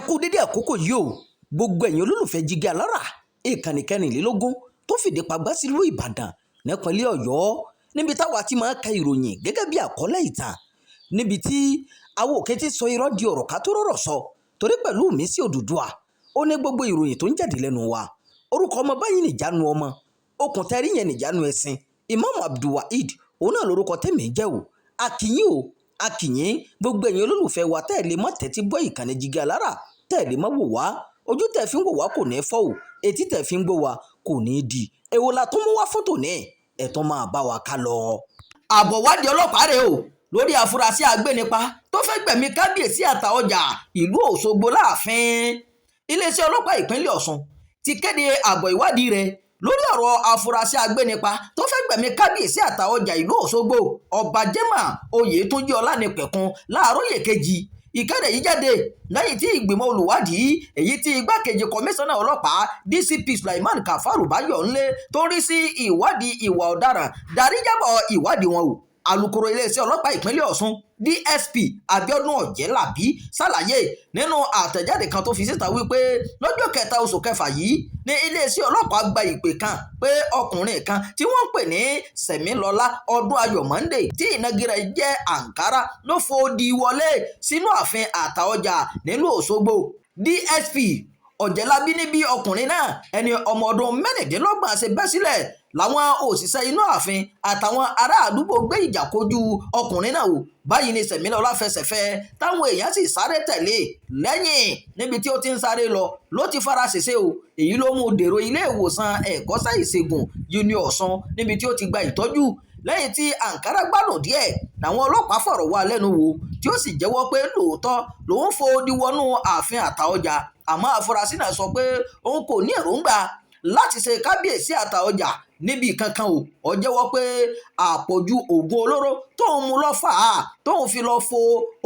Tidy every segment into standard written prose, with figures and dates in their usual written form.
Kú dédé àkókò yìí o, gbogbo ẹ̀yin olólùfẹ́ Jígí Alára, ìkànnì 24 tó fìdí pagbá sílùú Ìbàdàn nípínlẹ̀ Ọ̀yọ́, níbi táwa ti máa ń ka ìròyìn gẹ́gẹ́ bí àkọlé ìtàn, níbi tí àwọn òkè ti sọ irọ́ di ọ̀rọ̀ ká tó rọ̀rọ̀ sọ, torí pẹ̀lú mi sí Odùduwà ó ní gbogbo ìròyìn tó ń jáde lẹ́nu wa. Orúkọ ọmọ báyìí nìjánu ọmọ okùn tẹ́rí yẹn nìjánu ẹ̀sìn. Imam Abdulwaheed, òun náà lórúkọ tèmi jẹ́ o. Akínyìn o, akínyìn gbogbo ẹ̀yin olólùfẹ́ wa tẹ́ ẹ̀ lè mọ́ tẹ́tí gbọ́ ìkànnì Jígí Alára, tẹ́ ẹ̀ lè mọ́ wò wá. Ojú tẹ́ fi ń wò wá kò ní fọ́ o, etí tẹ́ fi ń gbọ́ wá kò ní di. Èwo la tún mú wá fún tòní? Ẹ̀ tún máa bá wa ká lọ. Àbọ̀ wádìí ọlọ́pàá rèé o lórí àfúrásì agbénipa tó fẹ́ gbẹ̀mí kábíyèsí Àtaọjà ìlú Òṣogbo láàfin. Iléeṣẹ́ ọlọ́pàá ìpínlẹ̀ Ọ̀ṣun ti kéde àbọ̀ ìwádìí rẹ̀ lórí ọ̀rọ̀ àfúrásì agbénipa tó fẹ́ gbẹ̀mí kábíyèsí Àtaọjà ìlú Òṣogbo, Ọba Jimoh Oyètúnjí Ọlánìpẹ̀kun, láàárọ̀yè kejì. Ìkéde yìí jáde lẹ́yìn tí ìgbìmọ̀ olùwádìí, èyí tí igbákejì kọmíṣánná ọlọ́pàá DCP Sulaiman Kafaru Bayọ̀nlé tó ń rí sí ìwádìí ìwà ọ̀daràn darí, jábọ̀ ìwádìí wọn o. Alūkkóró iléeṣẹ́ ọlọ́pàá ìpínlẹ̀ Ọ̀ṣun, DSP Abiodun Ọ̀jẹ̀lábí, ṣàlàyé nínú àtẹ̀jáde kan tó fi síta wípé lọ́jọ́ 3 oṣù kẹfà yìí ní iléeṣẹ́ ọlọ́pàá gba ìpè kan pé ọkùnrin kan tí wọ́n ń pè ní Sẹ̀mílọ́lá Ọdúnayọ̀ Monday, tí ìnagijẹ rẹ̀ jẹ́ Ankara, ló fòdì wọlé sínú ààfin Àtaọjà nílùú Òṣogbo. DSP Ọ̀jẹ̀lábí ní bí ọkùnrin náà, ẹni ọmọ ọdún 26, ṣe bẹ́ sílẹ̀ làwọn òṣìṣẹ́ inú ààfin àtàwọn ará àdúgbò gbé ìjà kojú ọkùnrin náà o. Báyìí ni Sẹ̀mílọ́lá fẹsẹ̀ fẹ́, táwọn èèyàn sì sáré tẹ̀lé lẹ́yìn. Níbi tí ó ti ń sáré lọ ló ti fara ṣèṣe o. Èyí ló mú dèrò ilé ìwòsàn ẹ̀kọ́ṣẹ́ ìṣègùn Uniosun, níbi tí ó ti gba ìtọ́jú. Lẹ́yìn tí Ankara gbádùn díẹ̀ làwọn ọlọ́pàá fọ̀rọ̀ wá lẹ́nu wò, tí ó sì jẹ́wọ́ pé lóòótọ́ lòun fòdì wọnú ààfin Àtaọjà, àmọ́ àfúrásì náà sọ pé òun kò ní èròǹgbà láti ṣe kábíyèsí Àtaọjà níbi kankan o. Ó jẹ́wọ́ pé àpọ̀jù oògùn olóró tóun mú lọ fà á tóun fi lọ́ọ́ fo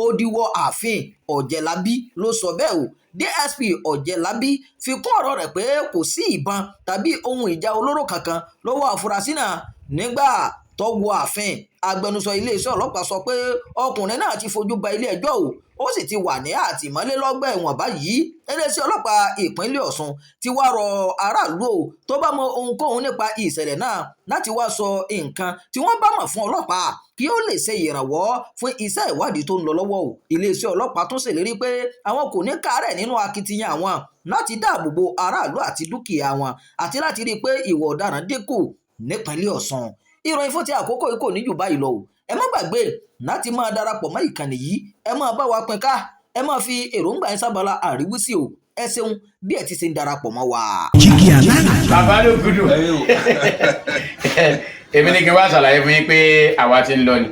odi wọ ààfin. Ọ̀jẹ̀lábí ló sọ bẹ́ẹ̀ o. DSP Ọ̀jẹ̀lábí fi kún ọ̀rọ̀ rẹ̀ pé kò sí ìbọn tàbí ohun ìjà olóró kankan lọ́wọ́ àfúrásì náà nígbà tó wọ ààfin. Agbẹnusọ iléeṣẹ́ ọlọ́pàá sọ pé ọkùnrin náà ti fojú ba ilé-ẹjọ́ o, ó sì ti wà ní àtìmọ́lé lọ́gbà ẹ̀wọ̀n báyìí. Iléeṣẹ́ ọlọ́pàá ìpínlẹ̀ Ọ̀ṣun ti wá rọ aráàlú o tó bá mọ ohunkóhun nípa ìṣẹ̀lẹ̀ náà láti wá sọ nǹkan tí wọ́n bá mọ̀ fún ọlọ́pàá, kí ó lè ṣe ìrànwọ́ fún iṣẹ́ ìwádìí tó ń lọ lọ́wọ́ o. Iléeṣẹ́ ọlọ́pàá tún ṣèlérí pé àwọn kò ní káàárẹ̀ nínú akitiyan àwọn láti dáàbò bo aráàlú àti dúkìá wọn, àti láti rí i pé ìwà ọ̀daràn dínkù nípínlẹ̀ Ọ̀ṣun. Ìròyìn fún ti àkókò yìí kò ní jù báyìí lọ o. Ẹ má gbàgbé láti máa darapọ̀ mọ́ ìkànnì yìí, ẹ máa bá wa pín ká, ẹ máa fi èròǹgbà yín sábàlá àríwísí o. Ẹ ṣeun bí ẹ ti ṣe ń darapọ̀ mọ́ wa. Jígí Alára. Bàbá ló gudu. Èmi ní kí n wá ṣàlàyé fún yín pé àwa ti ń lọ ni,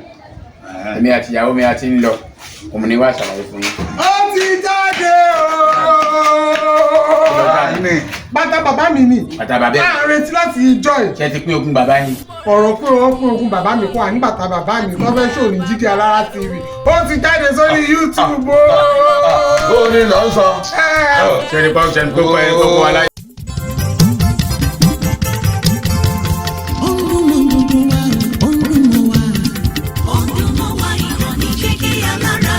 èmi àti ìyàwó mi a ti ń lọ. Òun ni wá ṣàlàyé fún yín. Ó ti jáde ooo. Bàtà bàbá mi ni. Bàtà bàbá ẹ̀. À ń retí láti ìjọ ẹ̀. Ṣé ti pín ogún bàbá yín? Ọ̀rọ̀ pé wọ́n pín ogún bàbá mi kọ́ àní bàtà bàbá mi tó fẹ́ ṣò ní Jígí Alára TV, ó ti jáde sórí YouTube ooo. Ó ní lọ sọ. Ṣé ni pọ́n ṣe ni kókó ẹ kókó aláyé. Ó ń dún mọ́ gbogbo wa, ó ń dún mọ́ wa. Ó ń dún mọ́ wa, ìkànnì Jígí Alára.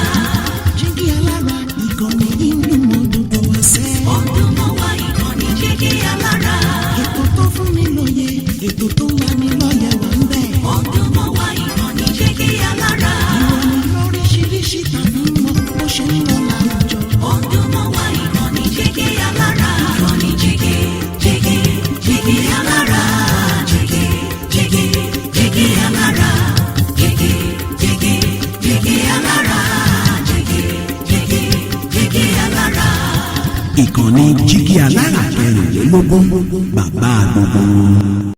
Jígí Alára, ìkànnì yìí ń dún mọ́ gbogbo wa sẹ́. Ó ń dún mọ́ wa, ìkànnì Jígí Alára. Ètò tó fún ni lóye, ètò tó ń lani lọ́yẹ̀ wà ń bẹ̀. Ó ń dún mọ́ wa, ìkànnì Jígí Alára. Ìròyìn lóríṣiríṣi tàbí mọ́ bó ṣe ń lọ láwùjọ. Ó ń dún mọ́ wa, ìkànnì Jígí Alára. Ìkànnì Jígí Jígí Jígí Alára. Jígí Jígí Jígí Alára. Jígí Jígí Jígí Alára. Jígí Jígí Jígí Alára. Ìkànnì Jígí Alára 24, bàbá gbogbo wọn.